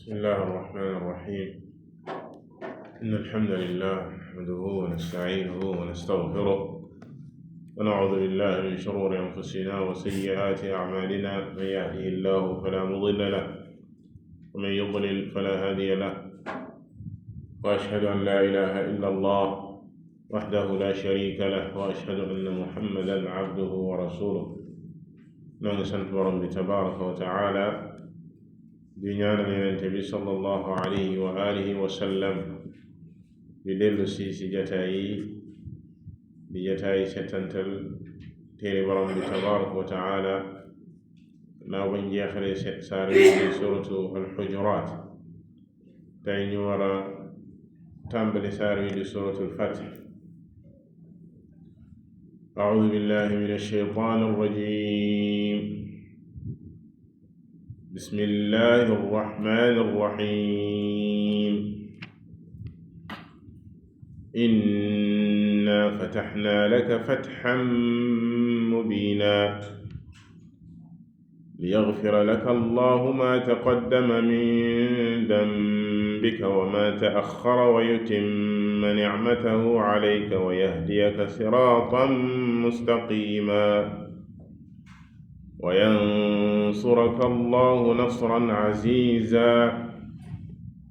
بسم الله الرحمن الرحيم. إن الحمد لله نحمده ونستعينه ونستغفره ونعوذ بالله من شرور أنفسنا وسيئات أعمالنا. من يهده الله فلا مضل له ومن يضلل فلا هادي له، وأشهد أن لا إله إلا الله وحده لا شريك له، وأشهد أن محمدا عبده ورسوله. نoo sant Boroom bi tabaraka wa taala di ñaanal Yonent bi sallallahu alayhi wa alihi wa sallam di dellu si jataay setantal téere Boroom bi tabaraka wa taala naaw bañ jeexale saar yi di suratu al-Hujuraat. tey ñu war a tàmbali saar yi di suratu al-Fath. أعوذ بالله من الشيطان الرجيم. بسم الله الرحمن الرحيم. إنا فتحنا لك فتحا مبينا ليغفر لك الله ما تقدم من ذنبك وما تأخر ويتم نعمته عليك ويهديك صراطا مستقيما وينصرك الله نصرا عزيزا.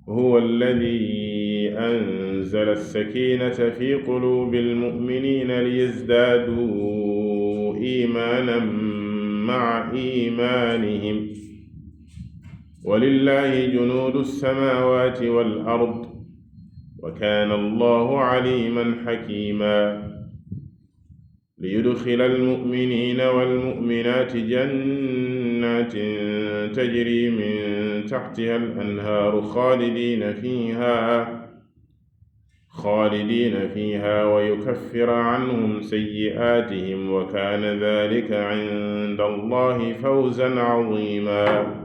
هو الذي أنزل السكينة في قلوب المؤمنين ليزدادوا إيمانا مع إيمانهم ولله جنود السماوات والأرض وكان الله عليما حكيما. ليدخل المؤمنين والمؤمنات جنات تجري من تحتها الأنهار خالدين فيها ويكفر عنهم سيئاتهم وكان ذلك عند الله فوزا عظيما.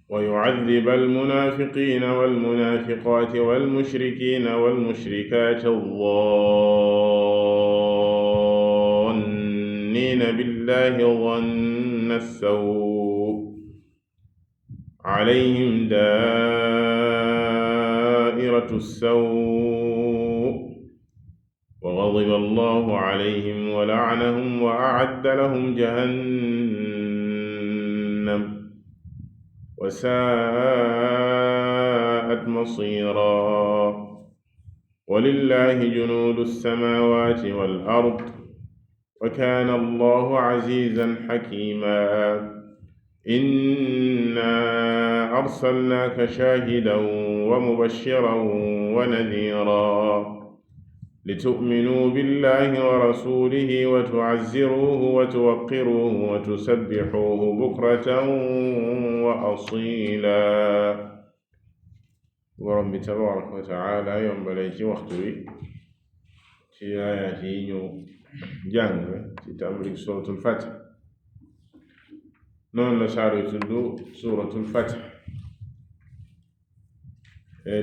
ويعذب المنافقين والمنافقات والمشركين والمشركات الظانين بالله ظن السوء عليهم دائرة السوء وغضب الله عليهم ولعنهم وأعد لهم جهنم وساءت مصيرا. ولله جنود السماوات والأرض وكان الله عزيزا حكيما. إنا أرسلناك شاهدا ومبشرا ونذيرا لتؤمنوا بالله ورسوله وتعزروه وتوقروه وتسبحوه بكرة وأصيلا. Boroom bi tabaraka wa taala yombalay ci waxtu wi ci aayaat yi ñu jàng ci tàmbali suratul Fath. noonu la saar wi tudd suratul Fath,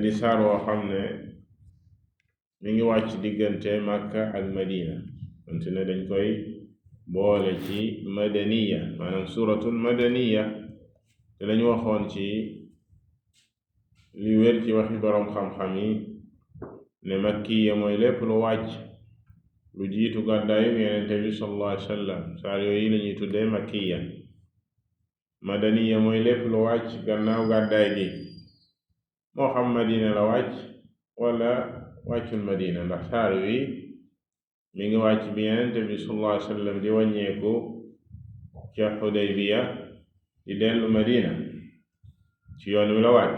di saar woo xam ne mi ngi wàcc diggante Makka ak Madina, wante ne dañ koy boole ci madaniya, maanaam suratul madaniya. te lañu waxoon ci li wér ci waxi boroom xam-xam yi ne makkiya mooy lépp lu wàcc lu jiitu gàddaayu Yonent bi sallallahu alayhi wa sallam. saar yooyu lañuy tuddee makkiya. madaniya mooy lépp lu wàcc gannaaw gàddaay gi, moo xam Madina la wàcc wala wàccul Madina, ndax saar wi mi ngi wàcc bi Yonent bi sallallahu alayhi wa sallam di wàññeeku ca Xudaybiya di dellu Madina. ci yoon wi la wàcc,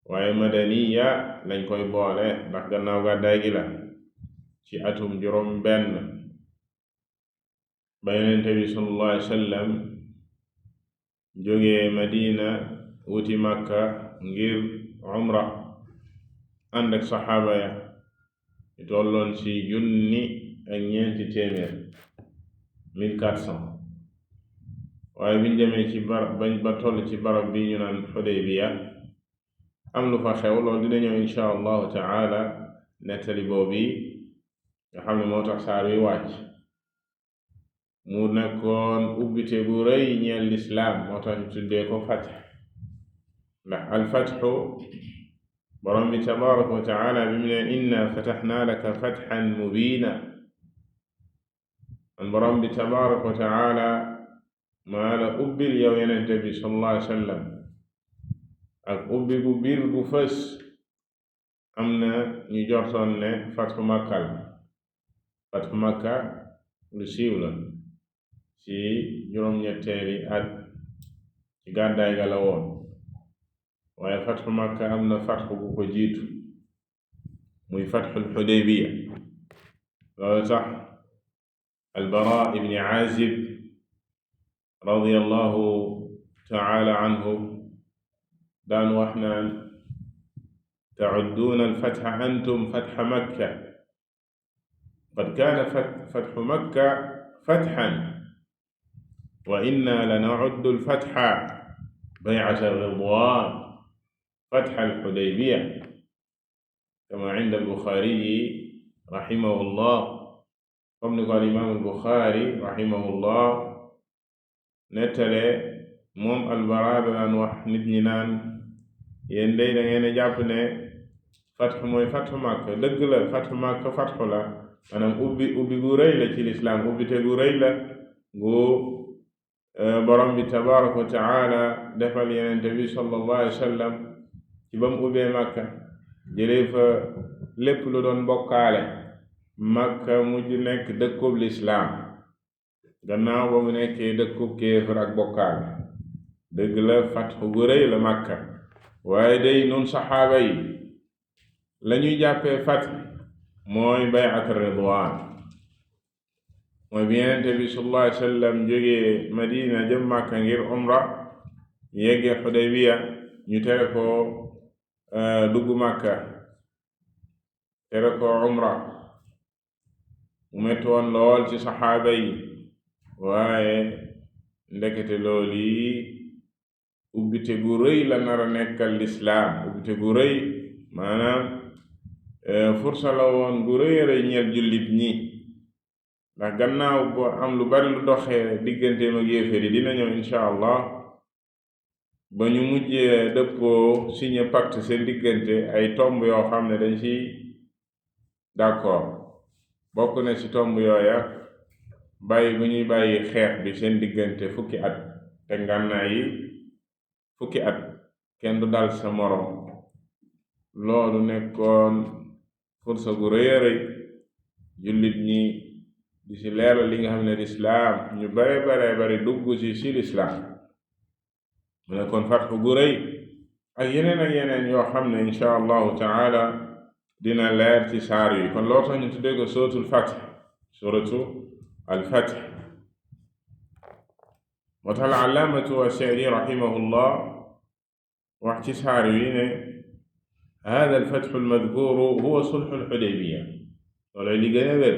waaye madaniya lañ koy boole ndax gannaaw gàddaay gi la, ci atum juróom benn ba Yonent bi sallallahu alayhi wa sallam jógee Madina wuti Makka ngir umra ànd ak saxaaba ya ñu tolloon ci 1400. waaye biñ demee ci ba toll ci barab bi ñu naan Xudaybiya am lu fa xew. loolu dina ñëw insha allahu taala nettali boobu nga xam ne moo tax saar wi wàcc. mu nekkoon ubbite bu rëy ñeel lislaam, moo tax ñu tuddee ko Fath. ndax alfatxu borom bi tabaraka wa taala bi mu ne inna fataxnaa laka fatxan mubiina an borom bi tabaraka wa taala maa la ubbil yow yenente bi sallallahu alayhi wa sallam ak ubbi bu biir bu fës. am na ñu jortoon ne fatxu makka la. fatxu makka lu siiw la ci juróom-ñetteeli at ci gàddaay ga la woon, waaye fatxu makka am na fatxu bu ko jiitu muy fatxul xudaybiya. loolu tax albara ibni aazib radiyallahu taala anhu daan wax naan tacudduuna alfatxa antum fatxa makka qad kaana fatxu makka fatxan wa inna lanacuddu alfatxa baycata ridwaan fatxa alxudaybiya kama cinda albuxaariyi raximahu llah, comme ni ko alimaam albuxaari raximahu llah nettale. moom albara daan wax nit ñi naan yéen day da ngeen a jàpp ne fatxu mooy fatxu Makka. dëgg la, fatxu Makka fatxu la, maanaam ubbi gu rëy la ci lislaam, ubbite gu rëy la gu borom bi tabaraka wa taala defal yenente bi sallallahu alayhi wa sallam ci ba mu ubbee Makka, jëlee fa lépp lu doon bokkaale. Makka mujj nekk dëkkub lislaam gannaaw ba mu nekkee dëkkub kéefar ak bokkaale. dëgg la, fatxu gu rëy la Makka, waaye day nun saxaaba yi la ñuy jàppee fatx mooy bay'at ridwaan, mooy bi yenente bi sallallahu alayhi wa sallam jógee Madina jëm Makka ngir umra, yeggee Xudaybiya ñu tere ko dugg Makka, tere ko umra. mu metti woon lool ci saxaaba yi, waaye ndekete loolu yi ubbite gu rëy la nar a nekkal lislaam, ubbite gu rëy, maanaam fursa la woon gu rëy rëy ñeel jullit ñi, ndax gannaaw bo am lu bari lu doxee digganteem ak yéeféer yi dina ñëw insha allah, ba ñu mujjee dëppoo signé pacte seen diggante ay tomb yoo xam ne dañ ci d'accord. bokk na ci tomb yooya bàyyi bu ñuy bàyyi xeex bi seen diggante fukki at, te ngànnaay yi fukki at kenn du dal sa moroom. loolu nekkoon fursa gu rëy a rëy jullit ñi di ci leeral li nga xam ne lislaam ñu bare bari dugg ci lislaam. mu nekkoon fatxu gu rëy ak yeneen yoo xam ne insha allahu taala dina leer ci saar yi. kon loo tax ñu tuddee ko suratul fath, suratu alfath. moo tax al-allaamatu as-Sa'di rahimahullah wax ci saar yi ne haada al-fathu al-madkuuru huwa sulhu al-Hudaybiya. loolu li gën a wér,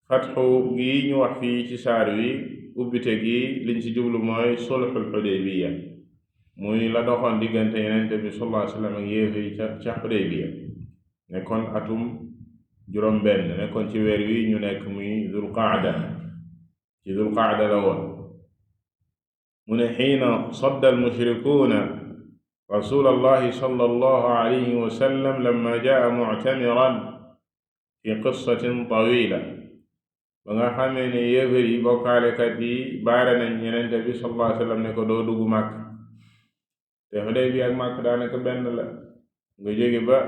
fatxu gi ñu wax fii ci saar yi, ubbite gi liñ ci jublu mooy sulhu al-Hudaybiya, muy la doxoon diggante Yonent bi sallallahu alayhi wa sallam ak yéefar yi ca Hudaybiya. nekkoon atum juróom-benn, nekkoon ci weer wi ñu nekk muy Dul Qaada, ci Dul Qaada la woon. mu ne xiina sadda almushrikuuna rasulallahi sallallahu alayhi wa sallam lamma jaa muctamiran fi qissatin tawila. ba nga xamee ne yéefar yi bokkaalekat yi baare nañ Yonent bi sallallahu alayhi wa sallam ne ko doo dugg Màkk, te Xudaybiya ak Màkk daanaka benn la. nga jóge ba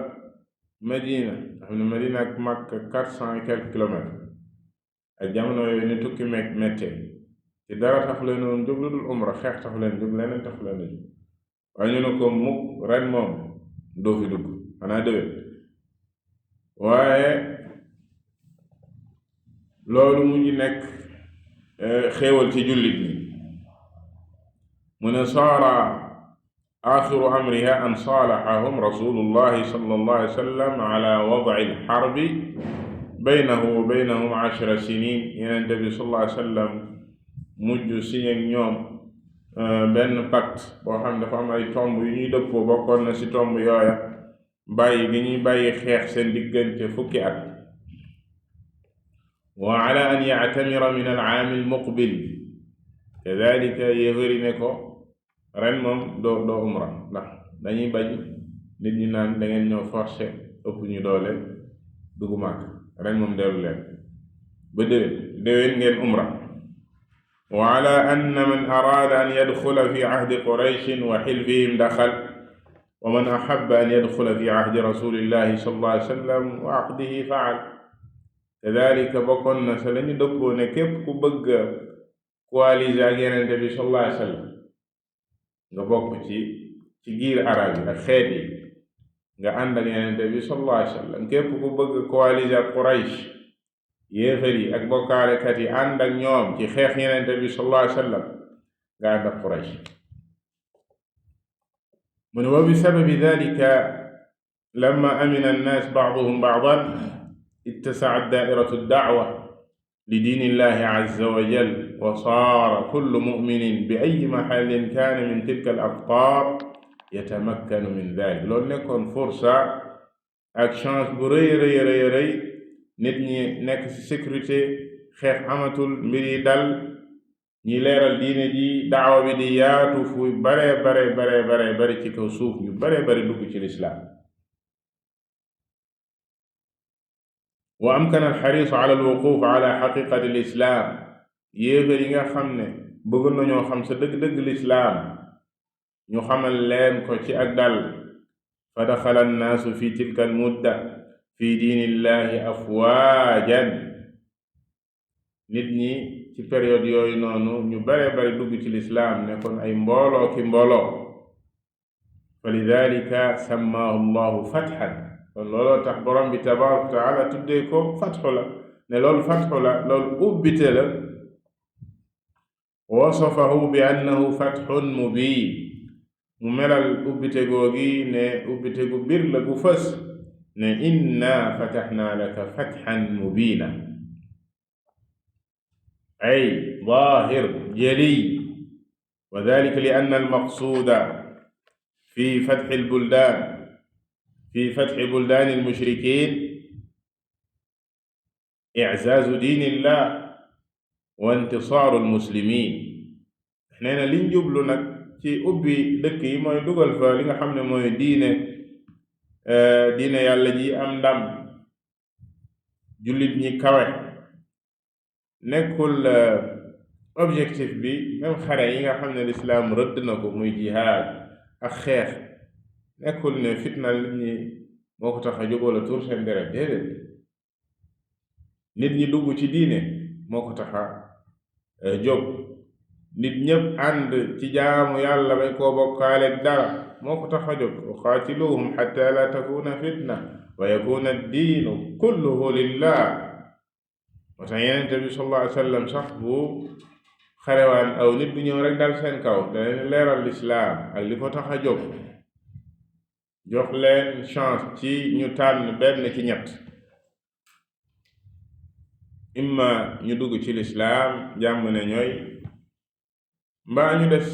Madina, xam ne Madina ak Makka 400 et quelques kilomètres, ak jamono yooyu ni tukki mettee, ci dara taxu leen woon jóg lu dul umra, xeex taxu leen jóg, leneen taxu leen jóg. waaye ñu ne ko mukk ren moom doo fi dugg, xanaa déwén. waaye loolu mu ngi nekk xéewal ci jullit ñi. mu ne saara آخر أمرها أن صالحهم رسول الله صلى الله عليه وسلم على وضع الحرب بينه وبينهم 10 سنين. Yonent bi sallallahu alayhi wa sallam mujj signé ak ñoom benn pacte boo xam dafa am ay tomb yu ñuy dëppoo. bokkoon na ci tomb yooya bàyyi gi ñuy bàyyi xeex seen diggante fukki at. wa ala an ya'tamira min al-'aam al-muqbil, kadhalika yéefari ne ko ren moom doo umra ndax dañuy bañ nit ñi naan da ngeen ñoo forcé ëpp ñu doole dugg Màkka ren moom dellu leen ba déwén ngeen umra. wa ala anna man araada an yadxula fi ahdi qurayshin wa xilfihim daxal wa man ahabba an yadxula fi ahdi rasulillahi sallallahu alayhi wa sallam wa aqdihi faal. kadalika bokkoon na sa lañu dëppoo ne képp ku bëgg coaliser ak yenente bi sallallahu alayhi wa sallam nga bokk ci giir arab yi ak xeet yi nga ànd ak yenente bi sallallahu alayhi wa sallam képp ku bëgg coaliser ak Quraysh yéefar yi ak bokkaalekat yi ànd ak ñoom ci xeex yenente bi sallallahu alayhi wa sallam nga ànd ak Quraysh. mu ne wa bi sababi dalika lamma amina annaas ba'duhum ba'dan ittasaat daairatu da'wa li diinillahi azza wa jal wa saara kullu mu'minin bi ayyi mahallin kaana min tilka al-aqtaar yatamakkanu min daalik. loolu nekkoon fursa ak chance bu rëy nit ñi nekk ci sécurité, xeex amatul, mbir yi dal, ñi leeral diine ji, daawa bi di yaatu fu bare ci kaw suuf, ñu bare dugg ci lislaam. wa amkana alxariisu ala alwuquuf ala xaqiqati lislaam. yéefar yi nga xam ne bëgg nañoo xam sa dëgg-dëgg lislaam ñu xamal leen ko ci ak dal. fa daxala annaasu fi tilka almudda fi diinillahi afwaajan. nit ñi ci période yooyu noonu ñu bare dugg ci lislaam nekkoon ay mbooloo ki mbooloo. fa lidalika sammaahu allahu fatxan. kon looloo tax borom bi tabaraka wa taala tuddee ko fatxu la, ne loolu fatxu la, loolu ubbite la. wasafahu bi annahu fatxun mubiin. mu melal ubbite googi ne ubbite gu bir la gu fës, ne inna fataxnaa laka fatxan mubiina, ay zaahir jali. wa dalika li anna almaqsuuda fi fatxi albuldaan fi fatxi buldaani almushrikiin i'zaazu diinillah wa intisaaru almuslimiin. nee na liñ jublu nag ci ubbi dëkk yi mooy dugal fa li nga xam ne mooy diine yàlla ji am ndam, jullit ñi kawe. nekkul objectif bi même xare yi nga xam ne lislaam rëdd na ko muy jihaad ak xeex, nekkul ne fitna nit ñi moo ko tax a jóg wala tuur seen deret. déedéet, nit ñi dugg ci diine moo ko tax a jóg. nit ñëpp ànd ci jaamu yàlla bañ koo bokkaaleeg dara moo ko tax a jóg. wa qaatiluhum xatta la takuna fitna wa yakuna addiinu kulluhu lillah. moo tax Yonent bi sallallahu alayhi wa sallam sax bu xarewaan aw nit du ñëw rek dal seen kaw, danañ leeral lislaam ak li ko tax a jóg, jox leen chance ci ñu tànn benn ci ñett. imma ñu dugg ci lislaam jàmm ne ñooy, mbaa ñu des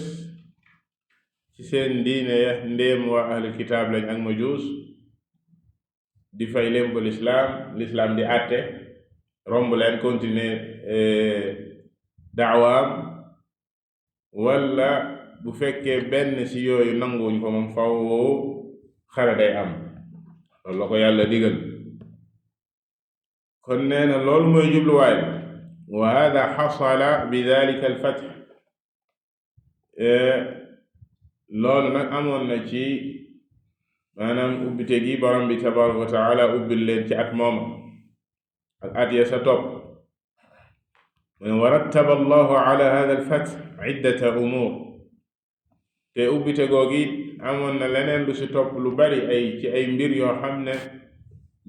ci seen diine ya ndéem waa ahlul kitaab lañ ak majuus, di fay lempo lislaam di àtte, romb leen continuer daawaam. walla bu fekkee benn ci yooyu nanguwuñ ko moom faw xare day am. loolu la ko yàlla digal. kon nee na loolu mooy jubluwaay bi. wa hada xasala bi dalika alfatx. loolu nag amoon na ci maanaam ubbite gi borom bi tabaraka wa taala ubbil leen ci at moom ak at ya sa topp. mu ne wa rattaba allahu ala hada alfatx iddata umuur. te ubbite googi amoon na leneen lu si topp lu bari ci ay mbir yoo xam ne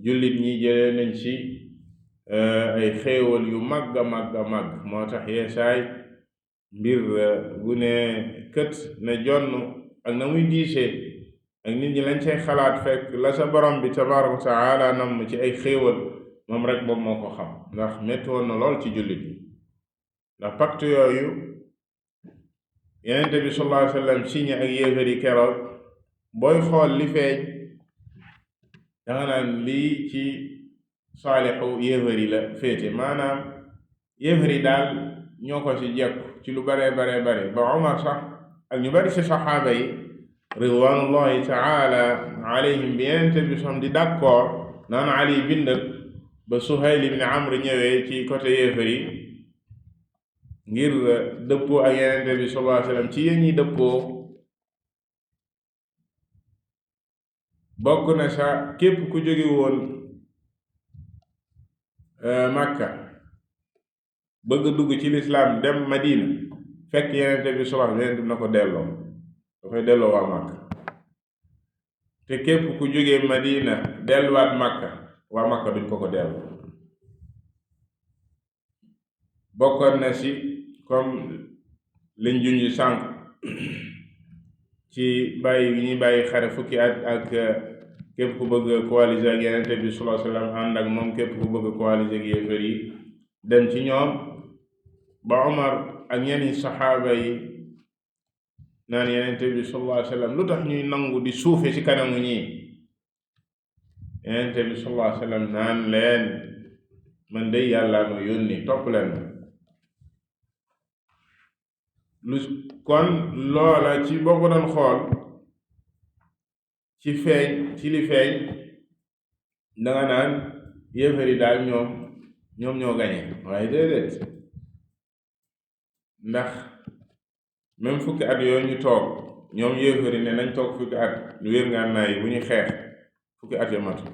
jullit ñi jëlee nañ ci ay xéewal yu màgg moo tax yeesaay mbir bu ne kët ne jonn ak na muy diisee ak nit ñi lañ cay xalaat, fekk la sa borom bi tabaraka wa taala nam ci ay xéewal moom rek moom moo ko xam, ndax metti woon na lool ci jullit ñi. ndax pacte yooyu Yonent bi sallallahu alayhi wa sallam signé ak yéefar yi keroog, booy xool li feeñ danga naan lii ci saalixu yéefar yi la féete. maanaam yéefar yi daal ñoo ko ci jekku ci lu bare ba Omar sax ak ñu bari ci saxaaba yi ridwanullahi taala alayhim bi yenente bi som di d'accord naan Ali bindal ba Suhayl ibn Amr ñëwee ci côté yéefar yi ngir dëppoo ak yenente bi sallallahu alayhi wasallam ci yéen ñi dëppoo bokk na sa képp ku jóge woon Makka bëgg dugg ci lislaam dem Madina fekk yenente bi sallallahu alayhi wasallam na ko delloo dafay delloo waa Makka te képp ku jógee Madina delluwaat Makka waa Makka duñ ko delloo. bokkoon na ci comme liñ junj sànq ci bàyyi gi ñuy bàyyi xare fukki at ak képp ku bëgg coaliser ak yenente bi sallallahu alayhi wasallam ànd ak moom képp ku bëgg coaliser ak yéefar yi dem ci ñoom ba Omar ak ñenn saxaaba yi naan yenente bi sallallahu alayhi wasallam lu tax ñuy nangu di suufe ci kanamu ñii yenente bi sallallahu alayhi wasallam naan leen man de yàlla ma yónni topp leen lu kon loola ci boo ko doon xool ci li feeñ danga naan yéefar yi daal ñoom ñoo gañe waaye déedéet ndax même fukki at yooyu ñu toog ñoom yéefar yi ne nañ toog fukki at lu wér ngaan naa yi bu ñu xeex fukki at ya matul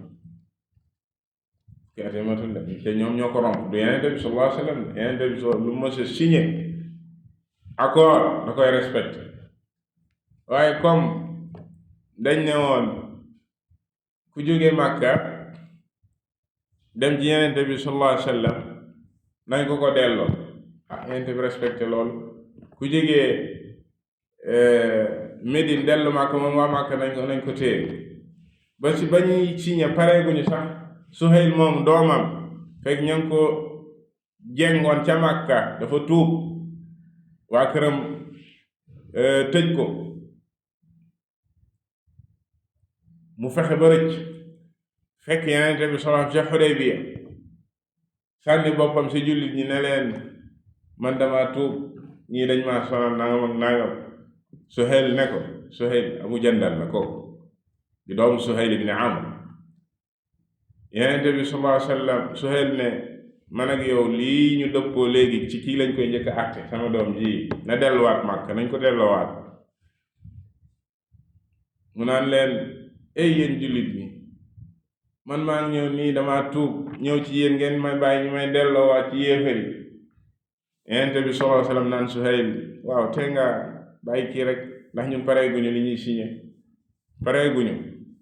te ñoom ñoo ko romb du yenente bi sallallahu alayhi wasallam yenente bi lu mës a signé accord da koy respecté waaye comme dañ ne woon ku jógee Makka dem ci yenente bi sallallahu alayhi wasallam nañ ko delloo yenente bi respecté loolu ku jógee Médine dellu Makka moom waa Makka nañ ko téye ba ci ba ñuy signé pareeguñu sax Suhayl moom doomam fekk ña ngi ko jengoon ca Makka dafa tuub waa këram tëj ko mu fexe ba rëcc fekk yenente bi sallallahu alayhi wasallam ca Hudaybiya sànni boppam ci jullit ñi ne leen man dama tuub ñii dañ maa sonal nangam ak nangam Suhayl ne ko Suhayl Abu Jandal la ko di doomu Suhayl ibn Amr yenente bi sallallahu alayhi wasallam Suhayl ne man ak yow lii ñu dëppoo léegi ci kii lañ koy njëkk a àtte sama doom ji na delluwaat Makka nañ ko delloowaat mu naan leen ay yéen jullit ñi man maa ngi ñëw nii dama tuub ñëw ci yéen ngeen may bàyyi ñu may delloowaat ci yéefar yi yenente bi sallallahu alayhi wasallam naan Suhayl waaw te nga bàyyi kii rek ndax ñun pareeguñu li ñuy signé pareeguñu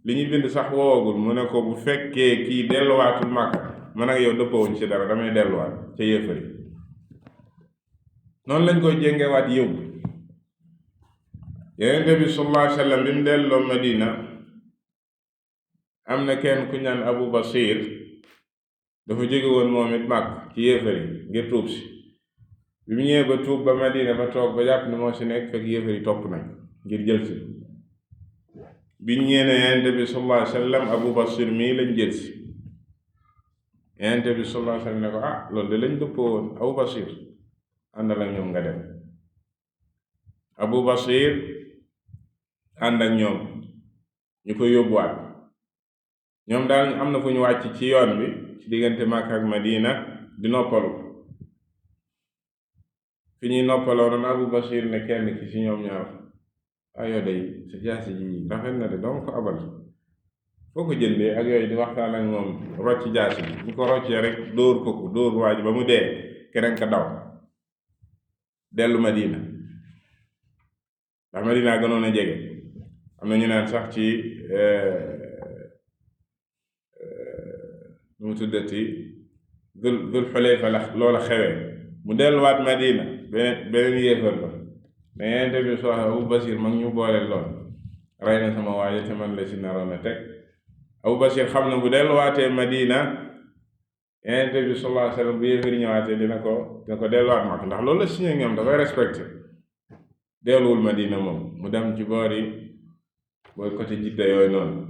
li ñuy bind sax woowagul mu ne ko bu fekkee kii delluwaatul Makka man ak yow dëppawuñ ci dara damay delluwaat ca yéefar yi noonu lañ koy jéngewaat yóbbu yenente bi sallallahu alayhi wasallam bi mu delloo Madina am na kenn ku ñaan Abu Basir dafa jóge woon moom it Makka ci yéefar yi ngir tuub si bi mu ñëwee ba tuub ba Madina ba toog ba jàpp ne moo si nekk fekk yéefar yi topp nañ ngir jël si biñ ñeene yenente bi sallallahu alayhi wasallam Abu Basir mii lañ jël si yenente bi sallallahu alayhi wasallam ne ko loolu de lañ dëppoo woon Abu Basir àndal ak ñoom nga dem Abu Basir ànd ak ñoom ñu ko yóbbuwaat ñoom daal am na fu ñu wàcc ci yoon bi ci diggante Makka ak Madina di noppalu fi ñuy noppaloo noonu Abu Basir ne kenn ki ci ñoom ñaar yow day sa jaasi ji rafet na de dooma ko abal foo ko jëndee ak yooyu di waxtaan ak moom rocc jaasi bi bu ko roccee rek dóor waaj ba mu dee keneen ka daw dellu Madina ndax Madina gënoon a jege am na ñu naan sax ci nu mu tuddati Dul Xulayfa la loola xewee mu delluwaat Madina beneen yéefar la da yenente bi soo Abu Basir mag ñu boole lool rey na sama waaye te man la si naroon a teg Abu Basir xam na bu delluwaatee Madina yenente bi sallallahu alayhi wasallam bu yéefar ñëwaatee dina ko delluwaat Makka ndax loolu la signé ñoom dafay respecté delluwul Madina moom mu dem ci booy côté Jidda yooyu noonu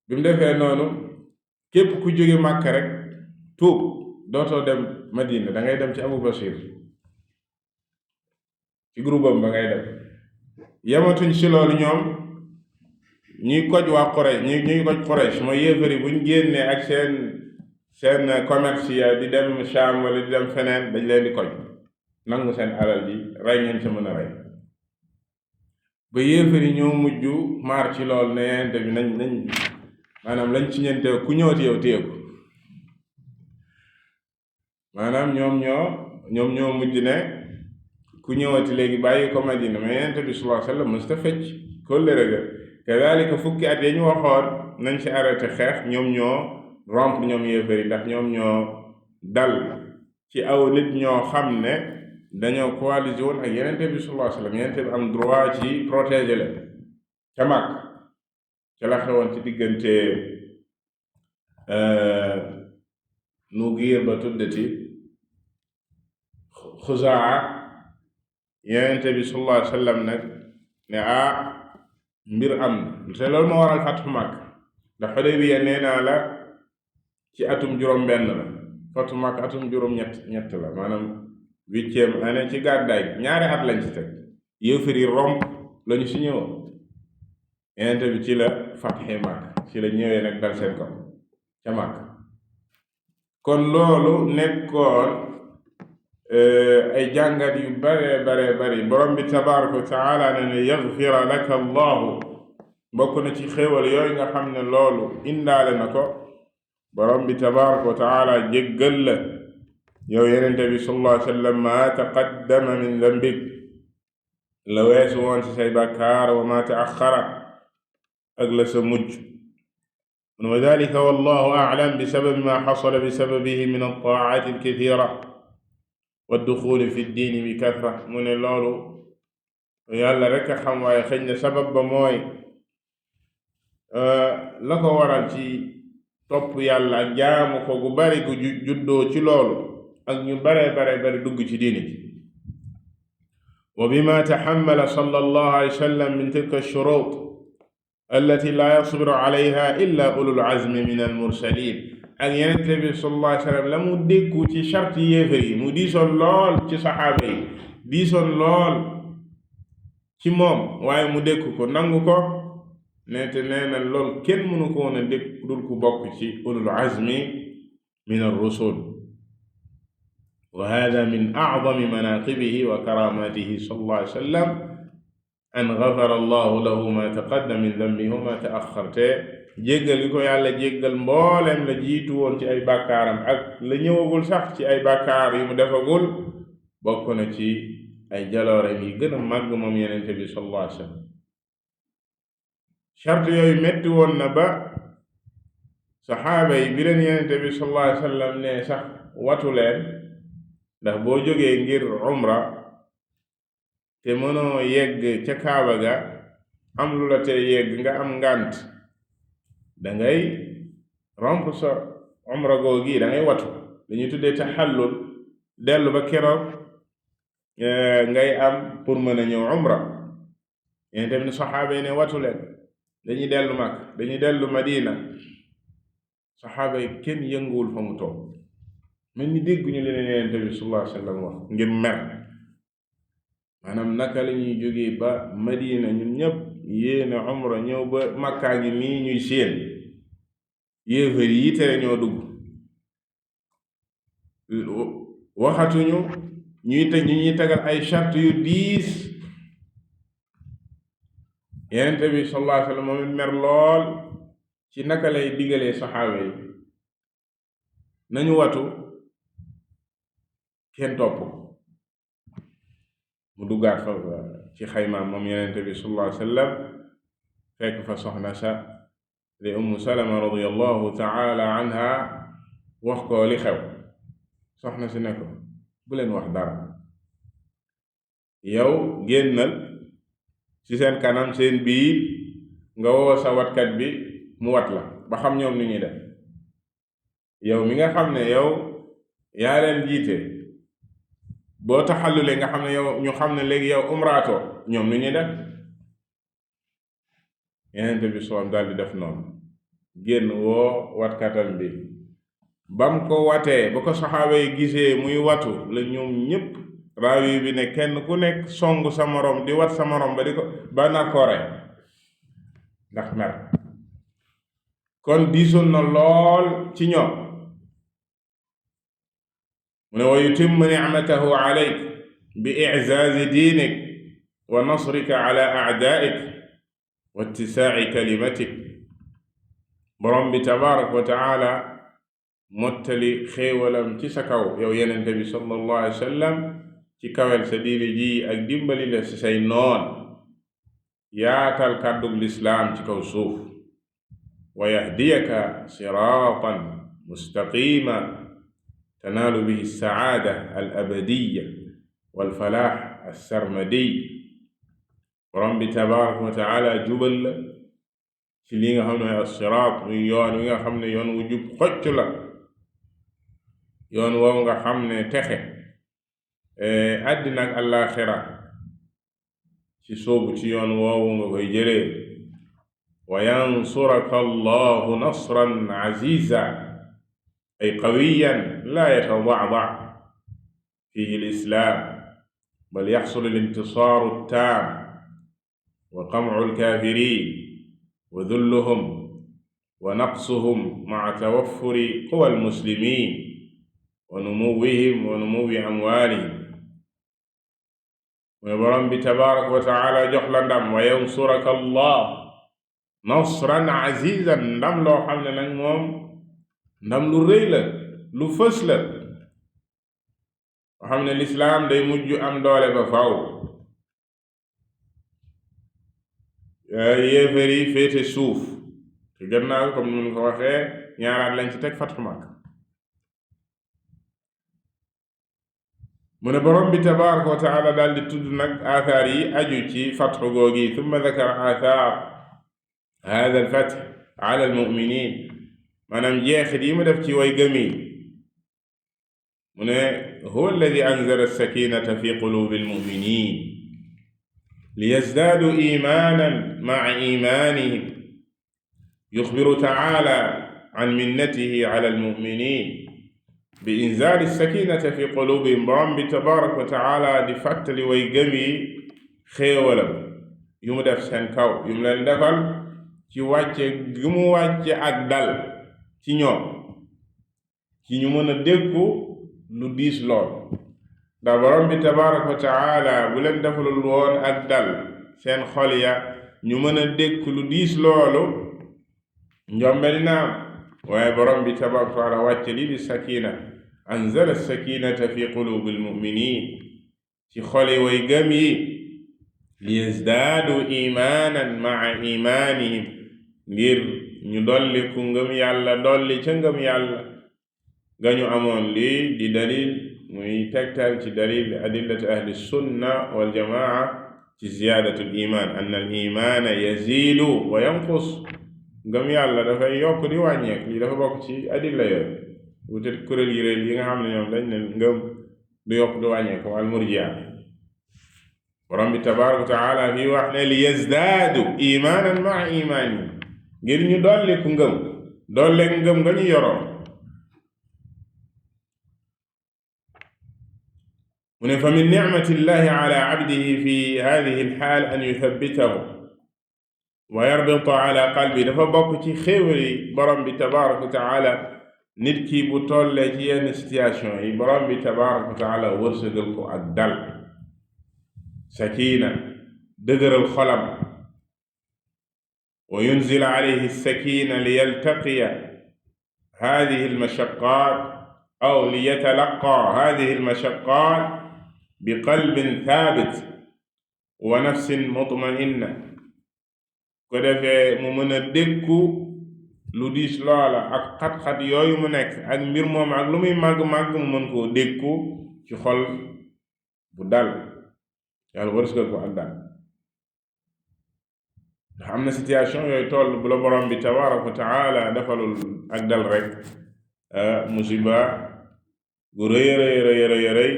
bi mu defee noonu képp ku jóge Makka rek tuub dootoo dem Madina da ngay dem ci Abu Basir ci groupe am ba ngay dem. yematuñ ci loolu ñoom ñuy koj waa Quraysh ñuy koj Quraysh mooy yéefari buñ génnee ak seen commerce ya di dem Sham wala di dem feneen dañ leen di koj nangu seen alal ji rey ngeen sa mën a rey. ba yéefari ñoo mujj maar ci lool ne yente bi nañ maanaam lañ ci ñente ku ñëwati yow téye ko. maanaam ñoom ñoo mujj ne ku ñëwati léegi bàyyi ko Madina mais yente bi sallallahu alayhi wasallam mësta fecc kóllëre ga kadhalika fukki at ya ñu waxoon nañ ci arrêté xeex ñoom ñoo rompre ñoom yéefari ndax ñoom ñoo dal ci aw nit ñoo xam ne dañoo coalisé woon ak yenente bi sallallahu alayhi wasallam yenente bi am droit ci protéger leen ca mag ca la xewoon ci diggante nu giir ba tuddati Xuzaa yenente bi sallallahu alayhi wasallam nag ne mbir am na te loolu moo waral fatxu Makka ndax Xudaybiya nee naa la ci atum juróom-benn la fatxu Makka atum juróom-ñett la maanaam 8e année ci gàddaay ñaari at lañ ci teg yéefari romb lañu si ñëwoon yenente bi ci la fatxe Makka ci la ñëwee nag dal seen kaw ca Makka. kon loolu nekkoon ay jàngat yu bare bari borom bi tabaraka wa taala ne yaghfira laka allahu bokk na ci xéewal yooyu nga xam ne loolu indaale na ko borom bi tabaraka wa taala jéggal la yow yenente bi sallallahu alayhi wa sallam ma taqaddama min dambik la weesu woon ci say bàkkaar wa ma taaxara ak la sa mujj wa dalika wallahu a'lam bi sababi ma xasala bi sababihi min at-taa'ati al-kathira wa duxuli fi diini bi kathra mu ne loolu yàlla rek a xam waaye xëy na sabab ba mooy la ko waral ci topp yàlla ak jaamu ko gu bari gu juddoo ci loolu ak ñu bari dugg ci diini ji wa bima taxammala sallallahu alayhi wa sallam min tilka ash-shurut allati la yasbiru alayha illa ulul azmi min al-mursalin ak yenente bi sallallahu alayhi wa sallam la mu dékku ci charte yéefar yi mu diisoon lool ci saxaaba yi diisoon lool ci moom waaye mu dékku ko nangu ko nete nee na lool kenn mënu ko woon a dékk dul ku bokk ci ulul azmi min ar-rusul wa hada min a'zami manaqibihi wa karamatihi sallallahu alayhi wa sallam an ghafara allahu lahu ma taqaddama min dhanbihi wa ma ta'akhkhara te jéggal gi ko yàlla jéggal mbooleem la jiitu woon ci ay bàkkaaram ak la ñëwagul sax ci ay bàkkaar yu mu defagul bokk na ci ay jalooreem yi gën a màgg moom yenente bi sallallahu alayhi wa sallam charte yooyu metti woon na ba saxaaba yi bi leen yenente bi sallallahu alayhi wa sallam ne sax watu leen ndax boo jógee ngir umra te mënoo yegg ca kaaba ga am lu la te yegg nga am ngànt dangay romp sa umra googi dangay watu dañuy tuddee taxallul dellu ba keroog ngay am pour mën a ñëw umra yéen tamit saxaaba yi ne watu leen dañuy dellu Makka dañuy dellu Madina saxaaba yi kenn yënguwul fa mu toog mel ni dégguñu leen Yonent bi sallallahu alayhi wa sallam wax ngir mer maanaam naka la ñuy jógee ba Madina ñun ñëpp yéene umra ñëw ba Makka ngi nii ñuy séen yéefar yi tere ñoo dugg waxatuñu ñuy tegal ay charte yu diis Yonent bi sallallahu alayhi wa sallam moom it mer lool ci naka lay digalee saxaaba yi nañu watu kenn topp mu duggaat fa ci xaymaam moom Yonent bi sallallahu alayhi wa sallam fekk fa soxna sa di Ummu Salama radiyallahu ta'ala anha wax ko li xew soxna si ne ko bu leen wax dara yow génnal ci seen kanam seen biir nga woo sa watkat bi mu wat la ba xam ñoom ni ñuy def yow mi nga xam ne yow yaa leen jiite boo taxallulee nga xam ne yow ñu xam ne léegi yow umraatoo ñoom ni ñuy def Yonent bi soom daal di def noonu génn woo watkatam bi bam ko watee ba ko saxaaba yi gisee muy watu la ñoom ñépp raawi bi ne kenn ku nekk songu sa morom di wat sa morom ba nar koo rey ndax mer. kon diisoon na lool ci ñoom. mu ne wa yutimmu nicmatahu alayk bi iczaazi diinik wa nasrika ala acdaa'ik wa ittisaaci kalimatik. borom bi tabaraka wa taala mottali xéewalam ci sa kaw yow yenente bi sallallahu alayhi wa sallam ci kawel sa diine ji ak dimbali la ci say noon, yaatal kàddug lislaam ci kaw suuf, wa yahdiyaka siraatan mustaqima tanaalu bihi saada al abadiya wal falaax assarmadiy. borom bi tabaraka wa taala jubal la ci li nga xam ne as-siraat muy yoon wi nga xam ne yoon wu jub xocc la, yoon woowu nga xam ne texe àddina ak àllaaxira ci soobu ci yoon woowu nga koy jëlee. wa yansuraka allahu nasran aziza ay qawiyan laa yatadacdac fihi lislaam bal yaxsul alintisaaru attaam wa qamcu alkaafirin wa dulluhum wa naqsuhum maca tawaffuri quwa almuslimin wa numuwihim wa numuwi amwaalihim. mooy borom bi tabaraka wa taala jox la ndam. wa yansuraka allah nasran azizan, ndam loo xam ne nag moom ndam lu rëy la, lu fës la, loo xam ne lislaam day mujj am doole ba faw. yéefar yi féete suuf te gannaaw comme ni mu ko waxee ñaaraat lañ ci teg fatxu Makka. mu ne borom bi tabaraka wa taala daal di tudd nag aathaar yi aju ci fatxu googi. thumma dakara aathaar hada alfath ala almuminin, maanaam jeexit yi mu def ci way gëm yi. mu ne huwa alladi anzala alsakinata fi qulubi almuminin liyazdaadu imanan maca imanihim. yuxbiru taala an minnatihi ala almuminin bi inzaali sakinata fi qulubihim. borom bi tabaraka wa taala di fàttali way gëm yi xéewalam yu mu def seen kaw, yu mu leen defal ci wàcce gi mu wàcce ak dal ci ñoom, ci ñu mën a déggu lu diis lool. ndax borom bi tabaraka wa taala bu leen defalul woon ak dal seen xol ya ñu mën a dégg lu diis loolu, njombel naam. waaye borom bi tabaraka wa taala wàcce lii di sakina, anzala sakinata fi qulubi almuminin, ci xoli way gëm yi, liyazdaadu imanan maa imanihim, ngir ñu dolli ku ngëm yàlla dolli ca ngëm yàlla ga ñu amoon. lii di dalil muy tegtal ci dalil adillati ahli sunna wal jamaa ci ziyaadatu al iman, anna al imana yaziidu wa yanqus. ngëm yàlla dafay yokk di wàññeek. lii dafa bokk ci adilla yooyu. wutet kuréel yi réel yi nga xam ne ñoom dañ ne ngëm du yokk du wàññeeku, al murjia. borom bi tabaraka wa taala fii wax ne li yazdaadu imanan maa imaani, ngir ñu dolli ku ngëm dolleek ngëm nga ñu yoroon. mu ne fa min nicmati llahi ala abdihi fi hadihi alxaal an yuthabbitahu wa yarbita ala qalbi. dafa bokk ci xéewali borom bi tabaraka wa taala nit ki bu tollee ci yenn situation yi, borom bi tabaraka wa taala wërsëgal ko ak dal, sakina, dëgëral xolam. wa yunzil alayhi sakina li yaltaqiya hadihi almashaqat aw li yatalaqa hadihi almashaqat bi qalbin thabit wa nafsin mutmainna. ko defee mu mën a dékku lu diis loola ak xat-xat yooyu mu nekk ak mbir moom ak lu muy màgg-màgg mu mën koo dékku ci xol bu dal. yàlla wërsëgal ko ak dal. ndax am na situation yooyu toll bu la borom bi tabaraka wa taala defalul ak dal rek musiba gu rëy rëy rëy rëy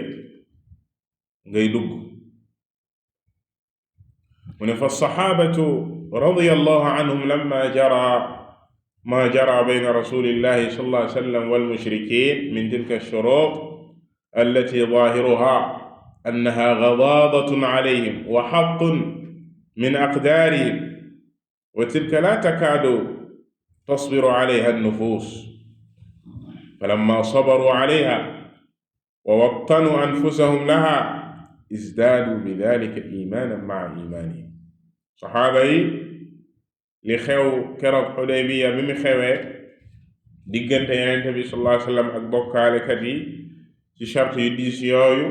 ngay dugg. mu ne fa saxaabatu radiyallahu anhum lamma ma jara bayna rasulillahi sallallahu alayhi wa sallam wal mushrikin min tilka ash-shurut allati zahiruha أنها غضاضة عليهم وحط من أقدارهم، وتلك لا تكاد تصبر عليها النفوس، فلما صبروا عليها ووطنوا أنفسهم لها ازدادوا بذلك إيمانا مع إيمانهم. saxaaba yi li xew keroog Xudaybiya bi mu xewee diggante Yonent bi sallallahu alayhi wa sallam ak bokkaalekat yi ci charte yu diis yooyu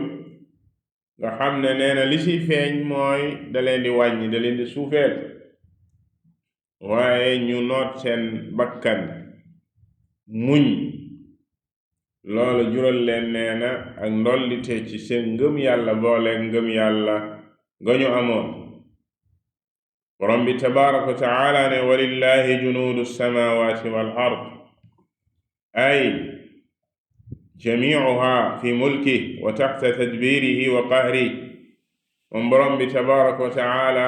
nga xam ne nee na li ci feeñ mooy da leen di wàññi, da leen di suufeel, waaye ñu noot seen bakkan muñ, loolu jural leen nee na ak ndollite ci seen ngëm yàlla boole ngëm yàlla nga ñu amoon. borom bi tabaaraka wa taala ne walillahi junuudu samaawaati wal ard ay jamiicuha fi mulkihi wa taxta tadbiirihi wa qahrihi. moom borom bi tabaaraka wa taala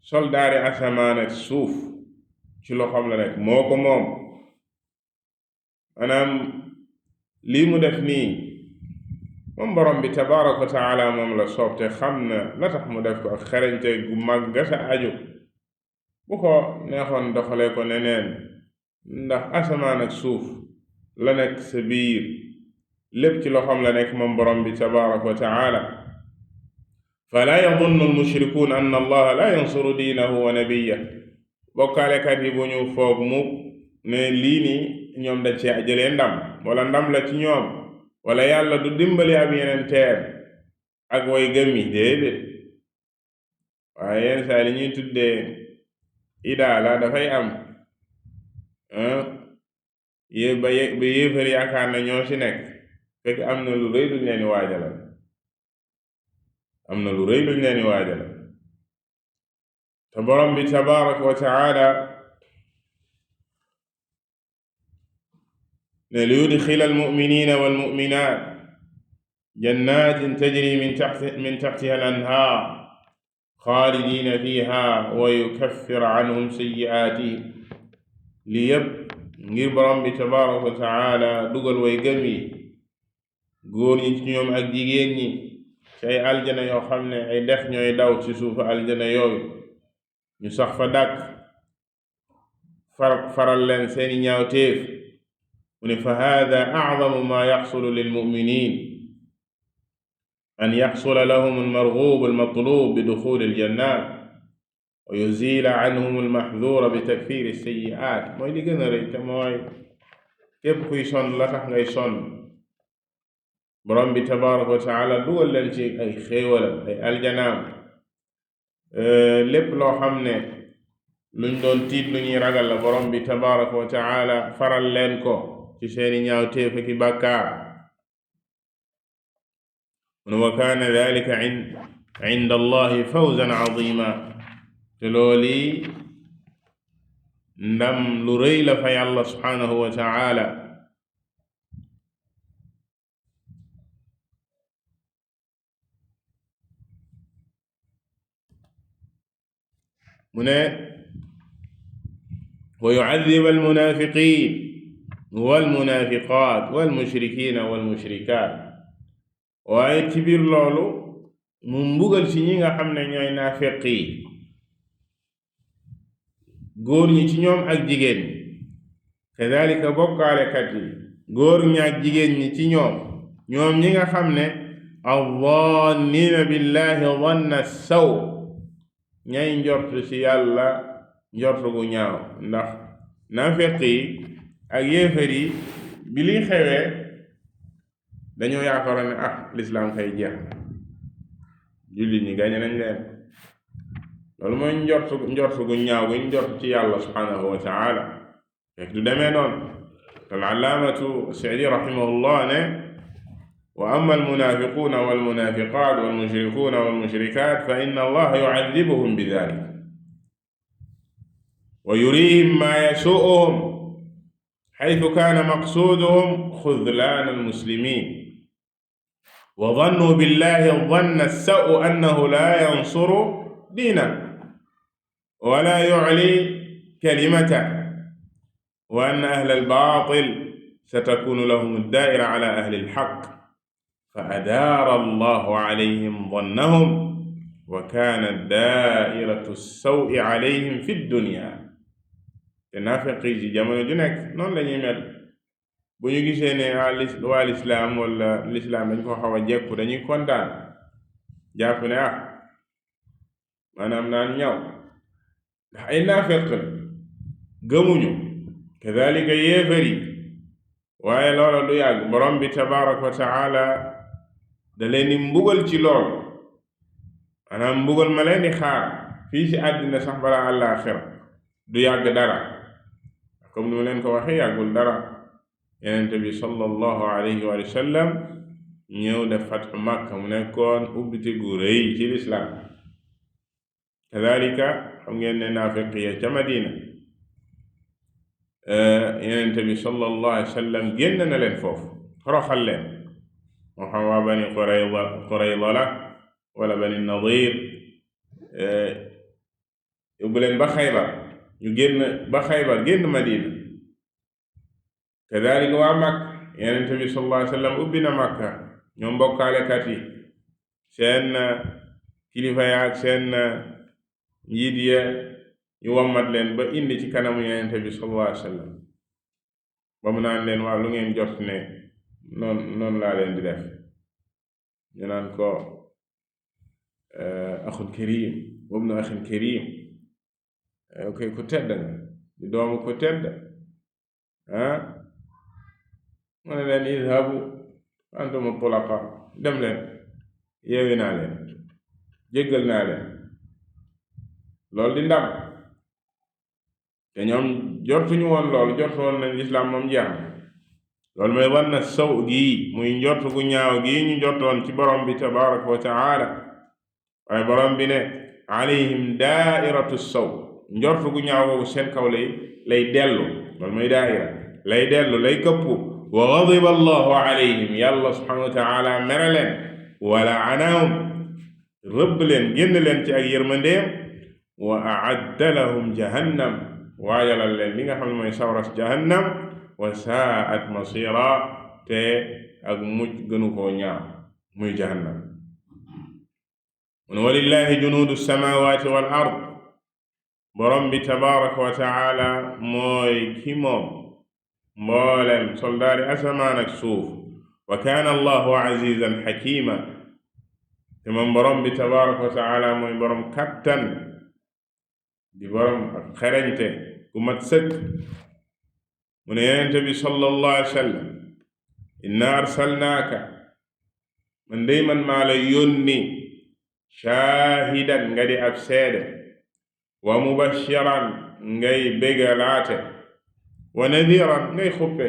soldaari asamaan ak suuf ci loxoom la nekk, moo ko moom. maanaam lii mu def nii moom borom bi tabaaraka wa taala moom la soob te xam na la tax mu def ko ak xarañte gu mag ga sa aju. bu ko neexoon doxalee ko neneen, ndax asamaan ak suuf la nekk sa biir lépp ci loxoom la nekk moom borom bi tabaaraka wa taala. falaa yadunnu almushrikuun anna allaha laa yansuru diinahu wa nabiyyahu. bokkaalekat yi bu ñu foog mu ne lii nii ñoom dañ ci jëlee ndam wala ndam la ci ñoom, wala yàlla du dimbali ab yenenteem ak way gëm yi, déedéet. waaye yenn saa li ñuy tuddee idaala dafay am ba yéefar yaakaar na ñoo ci nekk, fekk am na lu rëy luñ leen di waajalal, am na lu rëy luñ leen di waajalal. te borom bi tabaaraka wa taala ne li yudxila almuminina walmuminaat jannatin tajri min taxtiha al anhaar xaalidina fiha wa yukaffir anhum sayyi'aatihim. li yépp ngir borom bi tabaaraka wa taala dugal way gëm yi, góor ñi ci ñoom ak jigéen ñi, ci ay aljana yoo xam ne ay dex ñooy daw ci suufu aljana yooyu, ñu sax fa dàkk, faral leen seeni ñaawteef. mu ne fa haada a'zamu ma yaxsulu lilmuminin an yaxsula lahum almarghuub almatlub bi duxuli aljannat wa yuzila anhum almaxduura bi takfiri sayyi'aat. mooy li gën a rëy te mooy képp kuy sonn la tax ngay sonn, borom bi tabaaraka wa taala dugal leen ci ay xéewalam, ay aljanaam, lépp loo xam ne luñ doon tiit lu ñuy ragal la, borom bi tabaaraka wa taala faral leen ko ci seeni ñaawteef ak bàkkaar. wa kaana daalika inda allahi fawzan azima. te looli ndam lu rëy la fa yàlla subhaanahu wa taala. mu ne wa yu'adhib almunaafiqiin walmunaafiqaat walmushrikiina walmushrikaat. waaye ci biir loolu mu mbugal ci ñi nga xam ne ñooy naafeq yi, góor ñi ci ñoom ak jigéen ñi, kadaalika bokkaalekat yi, góor ñi ak jigéen ñi ci ñoom ñi nga xam ne az-zaanniina billaahi zanna saw, ñay njortu ci yàlla njortu gu ñaaw. ndax naafeq yi ak yéefar yi bi li xewee dañoo yaakaaroon ne lislaam kay jeex na, jullit ñi gañe nañ leen. loolu mooy njortu gu ñaaw guñ njort ci yàlla subhaanahu wa taala, fekk du demee noonu. al-allaamatu Sa'di rahimahullah ne wa amma almunaafiquuna walmunaafiqaat walmushrikuuna walmushrikaat fa inna allaha yu'adhibuhum bidhalik wa yurihim ma yasuuhum haythu kaana maqsuuduhum khudlaan almuslimin wa dhannuu billahi dhanna as-saw annahu la yansuru diinahu wa la yu'li kalimatahu wa anna ahla al-baatil satakunu lahum ad-daa'ira ala ahli al-haqq fa adaara allahu alayhim dannahum wa kaanat daairatu sawi alayhim fi dunya. te naafiq yi ci jamono ju nekk noonu la ñuy mel. bu ñu gisee ne waa lislaam wala lislaam dañ ko xaw a jekku dañuy kontaan, jàpp ne maanaam naan ñaw, ndax ay naafiq la gëmuñu. kadalika yéefar yi. waaye loola du yàgg, borom bi tabaraka wa taala da leen di mbugal ci loolu. maanaam mbugal ma leen di xaar fii ci àddina sax balaa àllaaxira du yàgg dara. comme ni ma leen ko waxee, yàggul dara. Yonent bi sallallahu alayhi wa sallam ñëw def fatxu Makka, mu nekkoon ubbite gu rëy ci lislaam. kadalika xam ngeen ne naafiqiya ca Madina, Yonent bi sallallahu alayhi wa sallam génn na leen foofu, xoroxal leen, moo xam waa bani Qurayza la wala bani Nadir, yóbbu leen ba Xaybar, ñu génn ba Xaybar, génn Madina. kadalika waa Makka, Yonent bi sallallahu alayhi wa sallam ubbi na Makka, ñoom mbokkaalekat yi, seen kilifa ya ak seen njiit ya ñu wammat leen ba indi ci kanamu Yonent bi sallallahu alayhi wa sallam, ba mu naan leen waaw lu ngeen jot ne noonu laa leen di def. ñu naan ko axun karim wabnu axin karim, koy ku tedd nga, di doomu ku tedd. mu ne leen idhabu antum tulaqa, dem leen, yeewi naa leen, jéggal naa leen. loolu di ndam. te ñoom jortuñu woon loolu, jortu woon nañ lislaam moom jeex na. loolu mooy wan na saw gii, muy njort gu ñaaw gii ñu njortoon ci borom bi tabaraka wa taala. waaye borom bi ne alayhim daairatu saw, njort gu ñaaw googu seen kaw lay dellu. loolu mooy daaira, lay dellu, lay këppu. wa ghadiba allahu alayhim, yàlla subhanahu wa taala mere leen, wa la'anahum, rëbb leen, génn leen ci ak yërmandeem. wa a'adda lahum jahannam, waajalal leen li nga xam ne mooy sawras jahannam. wa saa'at masira, te ak mujj gënu koo ñaaw muy jahannam. walillahi junuudu samawati wal ard, borom bi tabaraka wa taala mooy ki moom mboolem soldaari asamaan ak suuf. wa kaana allahu azizan xakima, te moom borom bi tabaraka wa taala mooy borom kattan, di borom ak xereñte gu mat sëkk. mu ne Yonent bi sallallahu alayhi wa sallam, inna arsalnaaka, man day man maa la yónni, shaahidan nga di ab seede, wa mubashiran ngay bégalaate, wa nadiran ngay xuppe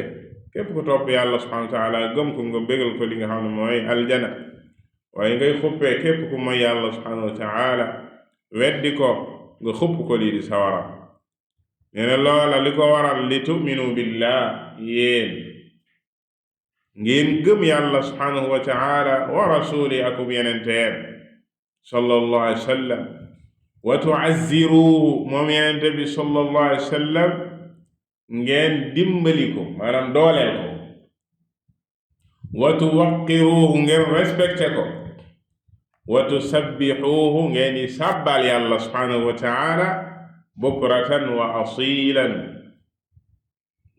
képp ku topp yàlla subhanahu wa taala gëm ko nga bégal ko li nga xam ne mooy aljana. waaye ngay xuppe képp ku mooy yàlla subhanahu wa taala weddi ko nga xupp ko lii di sawara. nee na loola li ko waral li tuminu billah, yéen ngeen gëm yàlla subhanahu wa taala wa rasuli akub yenenteem sallallahu alayhi wa sallam, wa tuazziruhu, moom yenente bi sallallahu alayhi wa sallam ngeen dimbali ko, maanaam dooleel ko. wa tuwaqqiruhu, ngeen respecté ko. wa tusabbihuhu, ngeen di sàbbal yàlla subhanahu wa taala bukratan wa asilan,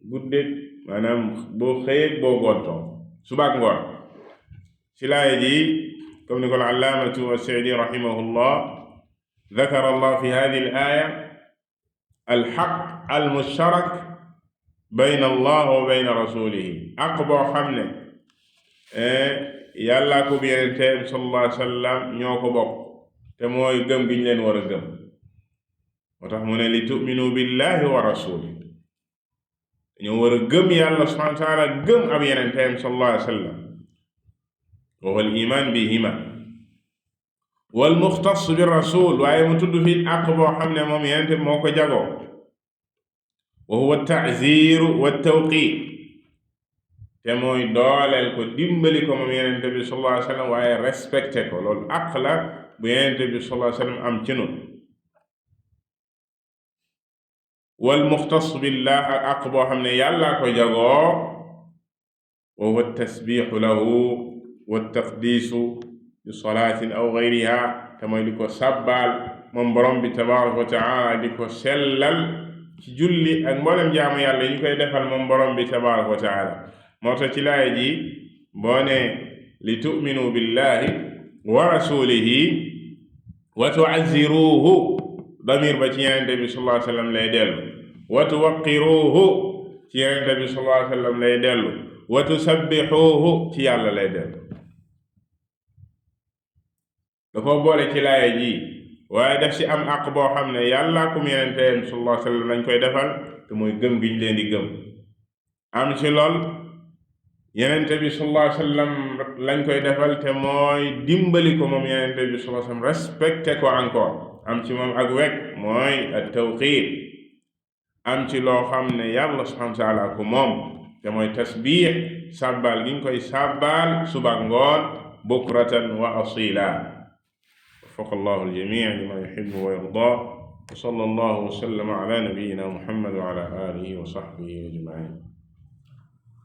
guddeeg maanaam boo xëyeeg boo gontoo, subaak ngoon. ci laaya ji comme ni ko al-allaamatu as-Sa'di rahimahullah dakara allah fi hadihi al-aaya al-haqq al-mushtarak bayna allah wa bayna rasulihi, ak boo xam ne yàllaa ko bi yenenteem sallallahu alayhi wa sallam ñoo ko bokk, te mooy gëm gi ñu leen war a gëm. moo tax mu ne li tu'minu billahi wa rasulihi, dañoo war a gëm yàlla subhanahu wa taala, gëm ab yenenteem sallallahu alayhi wa sallam. wa huwa al-iman bihima wal muxtas bi rasul, waaye mu tudd fi ak boo xam ne moom yenente moo ko jagoo. wa huwa at-ta'ziru wa at-tawqir, te mooy dooleel ko, dimbali ko moom yenente bi sallallahu alayhi wa sallam, waaye respecté ko. loolu àq la bu yenente bi sallallahu alayhi wa sallam am ci nun. wal muxtas billah, ak àq boo xam ne yàllaa ko jagoo. wa huwa tasbiixu lahu, wa taqdiisu bi salaatin aw gayriha te mooy di ko sàbbaal moom borom bi tabaraka wa taala di ko sellal ci julli ak mboolem jaamu yàlla yi ñu koy defal moom borom bi tabaraka wa taala moo tax ci laaya ji boo ne li tu'minu billahi wa rasulihi wa tu'azziruhu damir ba ci Yonent bi sallallahu alayhi wa sallam lay dellu wa tuwaqqiruhu ci Yonent bi sallallahu alayhi wa sallam lay dellu wa tusabbihuhu ci yàlla lay dellu da ko boole ci laaya ji waaye daf ci am àq boo xam ne yàlla kum Yonenteem sallallahu alayhi wa sallam lañ koy defal te mooy gëm gi ñu leen di gëm am ci lool Yonente bi sallallahu alayhi wa sallam lañ koy defal te mooy dimbali ko moom Yonente bi sallallahu alayhi wa sallam respecté ko encore am ci moom ak wekk mooy at tawqiir am ci loo xam ne yàlla subhanahu wa taala ko moom te mooy tasbiix sàbbaal gi ñu koy sàbbaal suba ngoon bukratan wa asila وفق الله الجميع لما يحب ويرضى وصلى الله وسلم على نبينا محمد وعلى آله وصحبه أجمعين